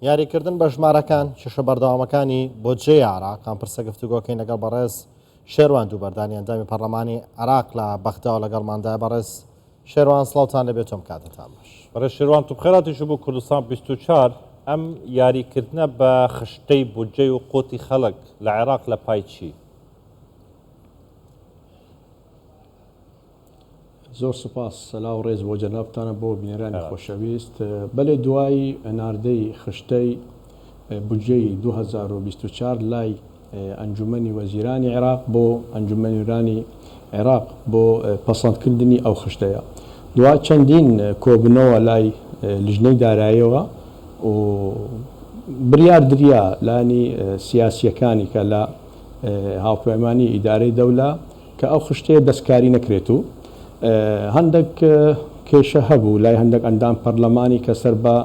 یاریکردن بە ژمارەکان، کێشە بەردەوامەکانی بودجەی عێراق، ئەم پرسە گفتوگۆکەین لەگەڵ بەڕێز شێروان دووبەردانی ئەندامی پەرلەمانی عێراق لە بەغداوە لەگەڵماندایە. بەڕێز شێروان سڵاوتان لێبێت و ئەم کاتەتان باش. بەڕێز شێروان تو بخێراتیش بۆ کوردستان 24 ئەم یاریکردنە بە خشتەی بودجەی و قوتی خەڵک لە عێراق لە پای چی؟ زۆر سوپاس سلاو ڕێز بۆ جەنابتانە بۆ بینەرانی خۆشەویست بەلێ دوای ناردەی خشتەی بودجەی 2024 لای ئەنجومەنی وەزیرانی عێراق بۆ ئەنجومەنیرانی عێراق بۆ پەسەندکردنی ئەو خشتەیە دوا چەندین کۆبنەوە لای لژنەی دارایەوە و بریار دریا لانی سیاسیەکانی کە لە هاوپەیمانی ئیدارەی دەولە کە ئەو خشتەیە دەستکاری نەکرێت و هەندێک کێشە هەبوو لای هەندێک ئەندام پەرلەمانی کە سەر بە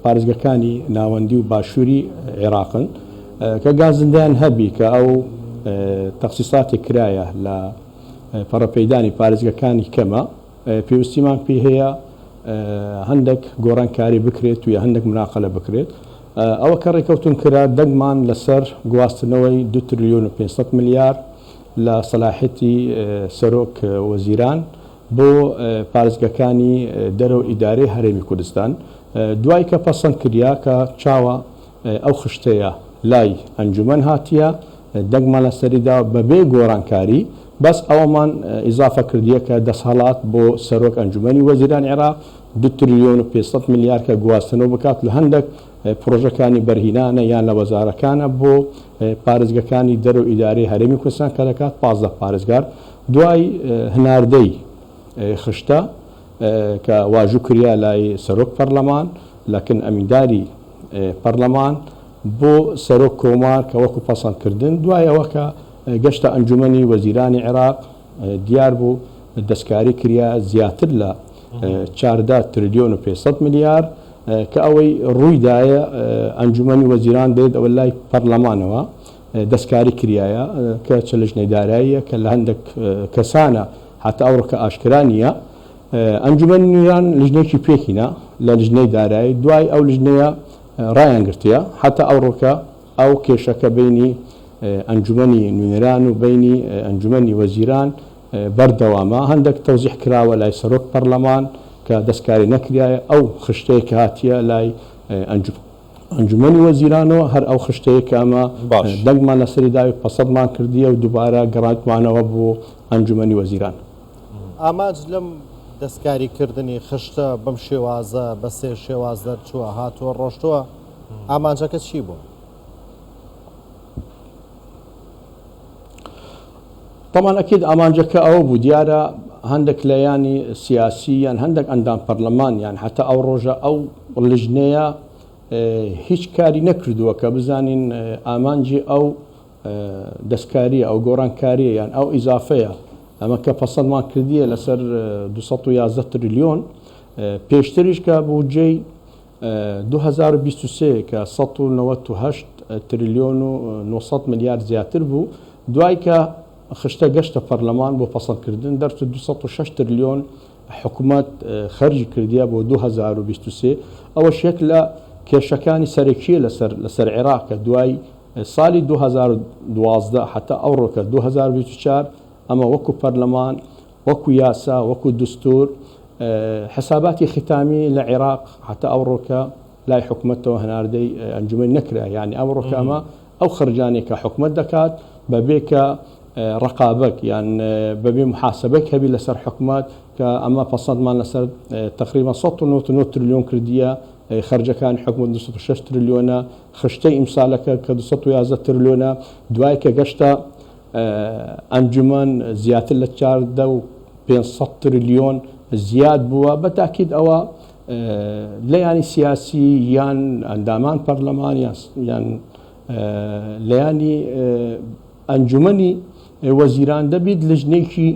پارێزگەکانی ناوەندی و باشووری عێراقن کە گازندەیان هەبی کە ئەو تەخسیساتی کرایە لە پەڕەپێدانی پارێزگەکانی کەمە پێویستیمان پێی هەیە هەندێک گۆڕانکاری بکرێت و یا هەندێک مناقەلە بکرێت. ئەوە کە ڕێکەوتن کرا دەنگمان لەسەر گواستنەوەی دو ترلیۆن و 500 ملیار لە سەلاحیەتی سەرۆک وەزیران بۆ پارێزگەکانی دەرەوە ئیدارەی هەرێمی کوردستان دوای کە پەسەند کریا کە چاوە ئەو خشتەیە لای ئەنجومەن هاتیە دەنگمان لەسەری دا بەبێ گۆڕانکاری بەس ئەوەمان ئیزافە کردیە کە دەسهەڵات بۆ سەرۆک ئەنجومەنی وەزیران عێراق دو ترلیۆن و 500 ملیار کە گواستنەوە بکات لە هەندەک پرۆژەکانی بەرهینانە یان لە وەزارەکانە بۆ پارێزگەکانی دەرەوە ئیدارەی هەرێمی کوردستان کە دەکات 15 پارێزگار دوای هەناردەی خشتە کە واژوو کریا لای سەرۆک پەرلەمان لەکن ئەمینداری پەرلەمان بۆ سەرۆک کۆمار کە وەکو پەسەند کردن دوای ئەوە کە گەشتە ئەنجومەنی وەزیرانی عێراق دیار بوو دەستکاری کریا زیاتر لە 14 ترلیۆن و 500 ملیار کە ئەوەی ڕووی دایە ئەنجومەنی وەزیران دێت ئەوە لای پەرلەمانەوە دەستکاری کریایە کە چ لەژنەی داراییە کە لە هەندێک کەسانە حتا ئەوڕۆکە ئاشکرا نییە ئەنجومەنی نوێنەران لجنەیەکی پێکهینا لە لجنەی دارایی دوای ئەو لجنەیە ڕایان گرتیە حتا ئەوڕۆکە ئەو کێشەکە بینی ئەنجومەنی نوێنەران و بینی ئەنجومەنی وەزیران بەردەوامە هەندێک تەوزیح کراوە لای سەرۆک پەرلەمان کە دەستکاری نەکرایە ئەو خشتەیە کە هاتیە لای ئەنجومەنی وەزیرانەوە هەر ئەو خشتەیە کە ئەمە باش. دەنگمان لەسەری داوی پەسەندمان کردیە و دووبارە گەڕاندمانەوە بۆ ئەنجومەنی وەزیران. ئامانج لەم دەستکاری کردنی خشتە بەم شێوازە بە سێ شێواز دەرچووە هاتووە ڕۆشتووە ئامانجەکە چی بوو؟ تەبعەن ئەکید ئامانجەکە ئەوە بوو دیارە هەندێک لایەنی سیاسی یان هەندێک ئەندام پەرلەمان یان حتا ئەو ڕۆژە ئەو لجنەیە هیچ کاری نەکردووە کە بزانین ئامانجی ئەو دەستکاریە ئەو گۆڕانکاریە یان ئەو ئیزافەیە ئەمە کە پەسەندمان کردیە لەسەر 211 تریلیۆن پێشتریش کە بودجەی 2023 کە 198 تریلیۆن و 900 ملیار زیاتر بوو دوای کە خشتە گەشتە پەرلەمان بۆ پەسەندکردن دەرچوو 206 تریلیۆن حکومەت خەرجی کردیە بۆ 2023 ئەوەش یەک لە کێشەکانی سەرەکیە لەسەر لەسەر عێراق کە دوای سالی 2012 حتا ئەوڕۆکە 2024 ئەمە وەکو پەرلەمان وەکو یاسا وەکو دستور حساباتی ختامی لە عێراق حتا ئەوڕۆکە لای حکومەتەوە هەناردەی ئەنجومەن نەکرا یعنی ئەوڕۆکە ئەمە ئەو خەرجانێک کە حکومەت دەکات بەبێ کە ڕقابەک یان بەبێ محاسبەک هەبی لەسەر حکومەت کە ئەمە پەسەندمان لەسەر تقریبا 199 تریلیۆن کردیە خەرجەکانی حکومەت 206 تریلیۆنە خشتەی ئیمسالەکە کە 211 تریلیۆنە دوای کە گەشتە ئەنجومەن زیاتر لە 14 و 500 تریلیۆن زیاد بووە بە تاکید ئەوە لایەنی سیاسی یان ئەندامان پەرلەمان یان لایەنی ئەنجومەنی وەزیران دەبیت لجنەیەکی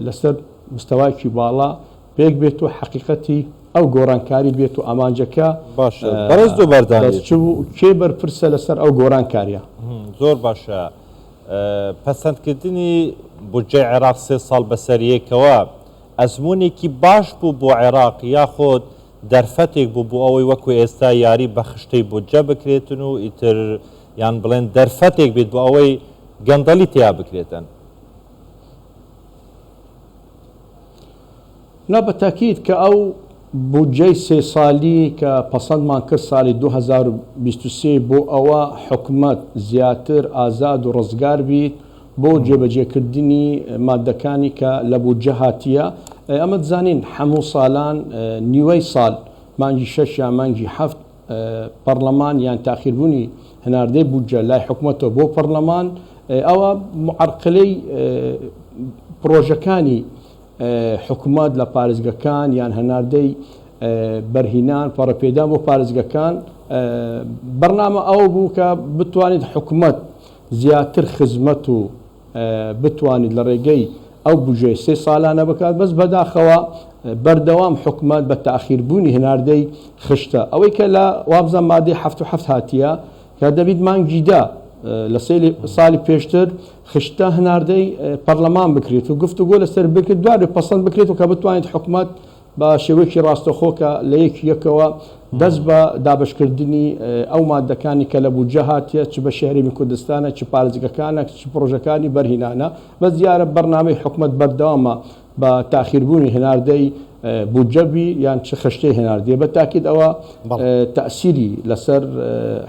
لەسەر مستەوایەکی باڵا پێک بێت و حەقیقەتی ئەو گۆڕانکاری بێت و ئامانجەکە باشە بەڕێز دووبەردانی بەس چ بوو کێ بەرپرسە لەسەر ئەو گۆڕانکاریە؟ زۆر باشە پەسەندکردنی بودجەی عێراق سێ ساڵ بەسەر یەکەوە ئەزموونێکی باش بوو بۆ عێراق یاخود دەرفەتێک بوو بۆ ئەوەی وەکو ئێستا یاری بە خشتەی بودجە بکرێتن و ئیتر یان بڵێن دەرفەتێک بێت بۆ ئەوەی گەندەڵی تیا بکرێتن؟ نا بە تاکید کە ئەو بودجەی سێ سالی کە پەسەندمان کرد سالی 2023 بۆ ئەوە حکومەت زیاتر ئازاد و ڕزگار بیت بۆ جێبەجێکردنی مادەکانی کە لە بودجە هاتیە ئەمە دزانین حەموو سالان نیوەی سال مانگی شەش یان مانگی حەفت پەڕلەمان یان تاخیربوونی هەناردەی بودجە لای حکومەتەوە بۆ پەڕلەمان ئەوە معەرقلەی پڕۆژەکانی حکومەت لە پارێزگەکان یان هەناردەی بەرهینان پەڕەپێدان بۆ پارێزگەکان بەرنامە ئەوە بوو کە بتوانێت حکومەت زیاتر خزمەت و بتوانیت لە ڕێگەی ئەو بوجەی سێ سالانە بکات، بەس بەداخەوە بەردەوام حکومەت بە تاخیر بوونی هەناردەی خشتە ئەوەی کە لە وابزانم مادەی 77 هاتیە کە دەبیت مانگی دە لە سالی پێشتر خشتە هەناردەی پەرلەمان بکرێت و گفتوگۆ لەسەر بکرێت دوای پەسەند بکرێت و کە بتوانێت حکومەت بە شێوەیەکی ڕاستەوخۆ کە لە یەکی یەکەوە دەست بە دابەشکردنی ئەو ماددەکانی کە لە بودجە هاتیە چ بەشی هەرێمی کوردستانە چ پارێزگەکانە چ پڕۆژەکانی بەرهینانە، بەس دیارە بەرنامەی حکومەت بەردەوامە بە تاخیربوونی هەناردەی بودجە بی یان چ خشتەی هەناردیە بە تاکید ئەوە تەئسیری لەسەر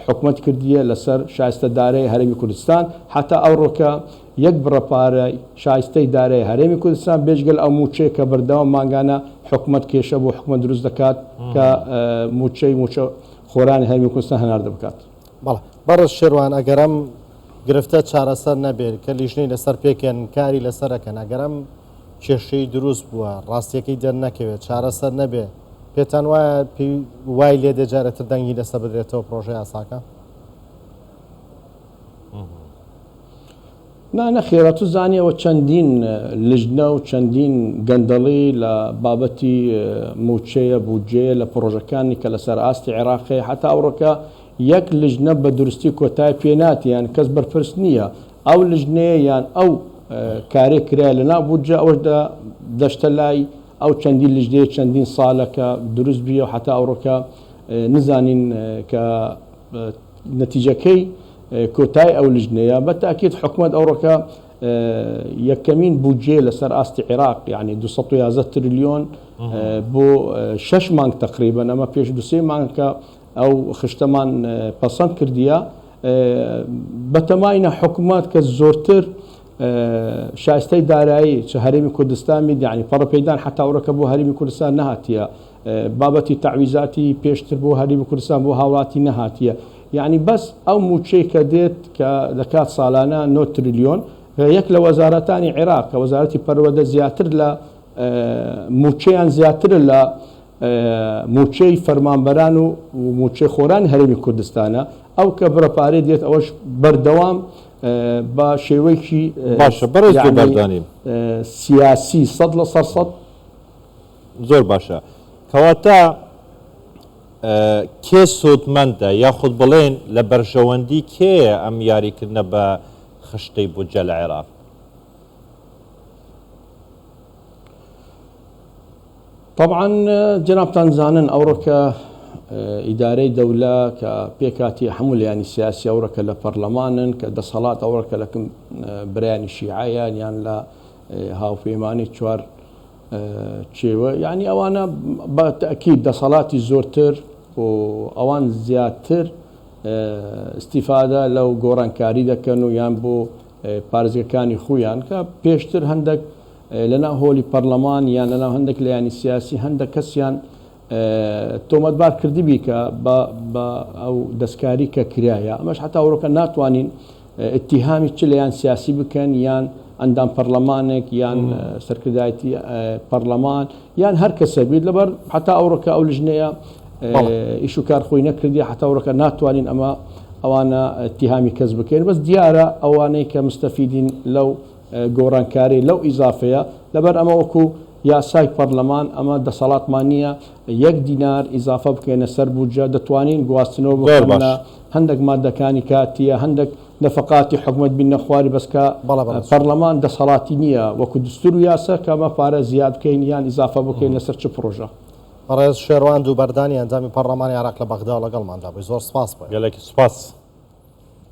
حکومەت کردیە لەسەر شایستە دارای هەرێمی کوردستان حەتا ئەوڕۆکە یەک بڕە پارەی شایستەی دارایی هەرێمی کوردستان بێجگە لە ئەو مووچەیە کە بەردەوام مانگانە حکومەت کێشە بۆ حکومەت دروست دەکات کە مووچەی مووچە خۆرانی هەرێمی کوردستان هەناردە بکات. بەڵێ بەڕێز شێروان ئەگەر ئەم گرفتە چارەسەر نەبێت کە لیژنەی لەسەر پێکێن کاری لەسەر ئەکەن ئەگەر ئەم کێشەی دروست بووە ڕاستیەکەی دەرنەکەوێت چارەسەر نەبێ پێتان وایە وای لێ دێ جارێتر دەنگی لەسەر بدرێتەوە پرۆژە یاساکە؟ نا نەخێر ئەتو زانی ئەوە چەندین لجنە و چەندین گەندەڵی لە بابەتی موچەیە بودجەیە لە پڕۆژەکانی کە لەسەر ئاستی عێراق هەیە هەتا ئەوڕۆکە یەک لجنە بە دروستی کۆتای پێ ناتی یان کەس بەرپرس نییە ئەو لجنەیە یان ئەو کارێک کرایە لە ناو بودجە ئەوەش دەشتە لای ئەو چەندین لجنەیە چەندین ساڵە کە دروست بیە و هەتا ئەوڕۆکە نزانین کە نەتیجەکەی کۆتای ئەو لجنەیە، بە تاکید حکومەت ئەوڕۆکە یەکەمین بودجەیە لەسەر ئاستی عێراق یعنی 211 تریلیۆن بۆ شەش مانگ تقریبا ئەمە پێش دوسێ مانگە ئەو خشتەمان پەسەند کردیە بەتەماینە حکومەت کە زۆرتر شایستەی دارایی چ هەرێمی کوردستان بیت یعنی پەڕەپێدان حتا ئەوڕۆکە بۆ هەرێمی کوردستان نەهاتیە بابەتی تەعویزاتی پێشتر بۆ هەرێمی کوردستان بۆ هاوڵاتی نەهاتیە یعنی بەس ئەو موچەی کە دێت کە دەکات ساڵانە 9 تریلیۆن یەک لە وەزارەتانی عێراق کە وەزارەتی پەروەردە زیاتر لە موچەیان زیاترە لە موچەی فەرمانبەران و موچەی خۆرانی هەرێمی کوردستانە ئەو کە بڕە پارەی دێت ئەوەش بەردەوام بە شێوەیەکی باشە بەڕێز بەردانی سیاسی سەد لە سەر سەد زۆر باشە کەواتە کێ سوودمەندە یاخود بڵێن لە بەرژەوەندی کێیە ئەم یاریکردنە بە خشتەی بودجە لە عێراق؟ طبعا جەنابتان زانن ئەوڕۆکە ئیدارەی دەولە کە پێکاتی هەموو لایەنی سیاسی ئەوڕۆکە لە پەرلەمانن کە دەسەڵات ئەوڕۆکە لە کم برایانی شیعەیان یان لە هاوپەیمانی چوار چێوە یعنی ئەوانە بە تەئکید دەسەڵاتی زۆرتر و ئەوان زیاتر ئیستیفادە لەو گۆڕانکاری دەکەن و یان بۆ پارێزگەکانی خویان کە پێشتر هەندێک لەناو هۆلی پەرلەمان یان لەناو هەندێک لایەنی سیاسی هەندێک کەسیان تۆمەتبار کردبی کە بە ئەو دەستکاری کە کرایە ئەمەش حتا ئەوڕۆکە ناتوانین ئیتیهامی چ لایەن سیاسی بکەن یان ئەندام پەرلەمانێک یان سەرکردایەتی پەرلەمان یان هەر کەسێک بیت لەبەر حتا ئەوڕۆکە ئەو لژنەیە ئیش و کار خۆی نەکردی حتا ئەوڕۆکە ناتوانین ئەمە ئەوانە ئیتیهامی کەس بکەین بەس دیارە ئەوانەی کە مستەفیدین لەو گۆڕانکاری لەو ئیزافەیە، لەبەر ئەمە وەکو یاسای پەرلەمان ئەمە دەسەڵاتمان نییە یەک دینار ئیزافە بکەینە سەر بودجە، دەتوانین گواستنەوە زۆر بکەن باش. لە هەندێک ماددەکانی کاتییە، هەندێک نەفەقاتی حکومەت بیننە خواری بەس کە بەڵێ بەڕێز. پەرلەمان دەسەڵاتی نییە وەکو دستور و یاسا کە ئەمە پارە زیاد بکەین یان ئیزافە بکەین لەسەر چ پڕۆژە. بەڕێز شێروان دووبەردانی ئەندامی پەڕڵەمانی عێراق لە بەغداوە لەگەڵماندا بووی زۆر سپاس بۆ. گەلەکی سوپاس.